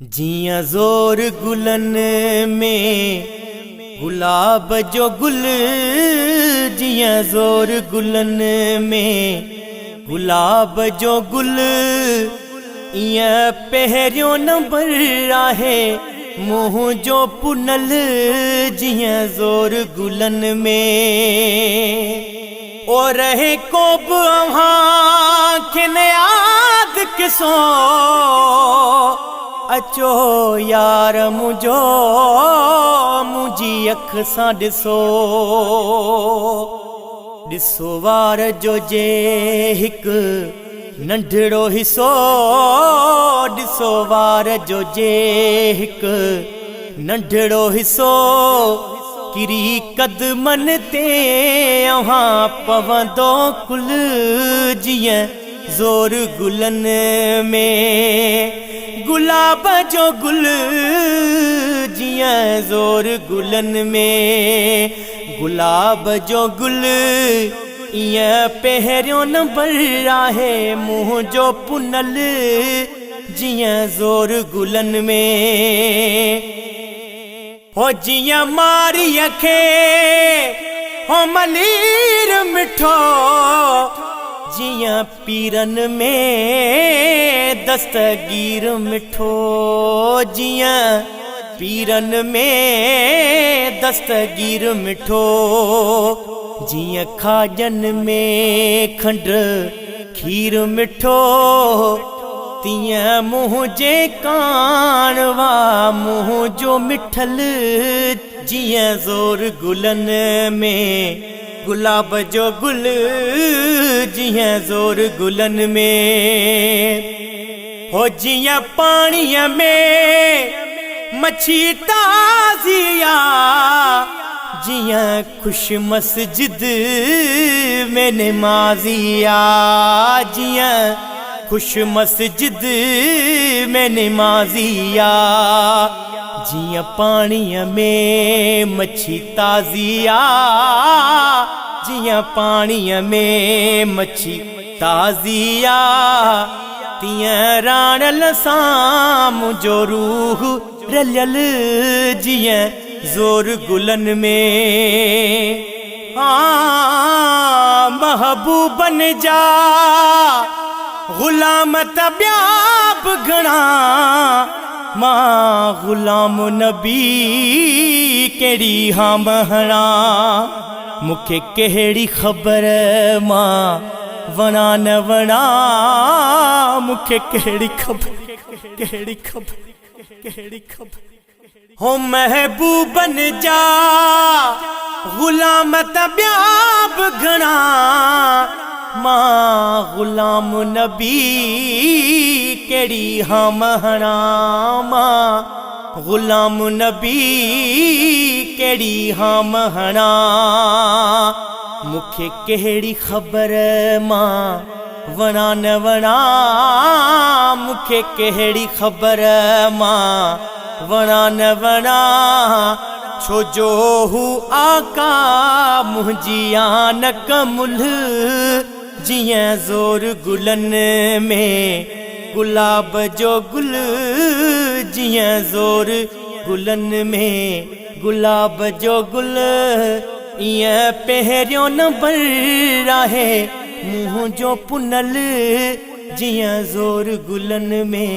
جيئن زور گلن ۾ گلاب جو گل، جيئن زور گلن ۾ گلاب جو گل، ايئن پهريون نمبر آهي منهنجو پنهل، جيئن زور گلن ۾. او رهي ڪو به اوهان کي نه ياد قصو، اچو يار منهنجو منهنجي اک سان ڏسو. ڏسو وار جو جي هڪ ننڍڙو حصو، ڏسو وار جو جي هڪ ننڍڙو حصو، ڪري قدمن تي اوهان پوندو ڪل، جيئن زور گلن ۾ گلاب جو گل، جيئن زور گلن ۾ گلاب جو گل، ايئن پهريون نمبر آهي منهنجو پنهل، جيئن زور گلن ۾. هو جيئن ماريء کي هو ملير مٺو، جيئن پيرن ۾ دستگير مٺو، جيئن پيرن ۾ دستگير مٺو، جيئن کاڄن ۾ کنڊ کير مٺو، تيئن منهنجي ڪاڻ وا منهنجو مٺل، جيئن زور گلن ۾ گلاب جو گل، جيئن زور گلن ۾. هو جيئن پاڻيء ۾ مڇي تازي آ، جيئن خوش مسجد ۾ نمازي آ، جيئن خوش مسجد ۾ نمازي آ، جيئن پاڻيء ۾ مڇي تازي آ، جيئن پاڻيء ۾ مڇي تازي آ، تيئن راڻل سان منهنجو روح رليل، جيئن زور گلن ۾. آ محبوبن جا غلام ته ٻيا به گهڻا، مان غلام نبي ڪهڙي هام هڻان؟ مون کي ڪهڙي خبر مان وڻان نه وڻان؟ مون کي ڪهڙي خبر، ڪهڙي خبر، ڪهڙي خبر. هو محبوبن جا غلام ته ٻيا به گهڻا، مان غلام نبي ڪهڙي هام هڻان؟ مان غلام نبي ڪهڙي هام هڻان؟ مون کي ڪهڙي خبر مان وڻان نه وڻان؟ مون کي ڪهڙي خبر مان وڻان نه وڻان؟ ڇو جو هو آقا منهنجي آنڪ ملهه، جيئن زور گلن ۾ گلاب جو گل، جيئن زور گلن ۾ گلاب جو گل، ايئن پهريون نمبر آهي منهنجو پنهل، جيئن زور گلن ۾.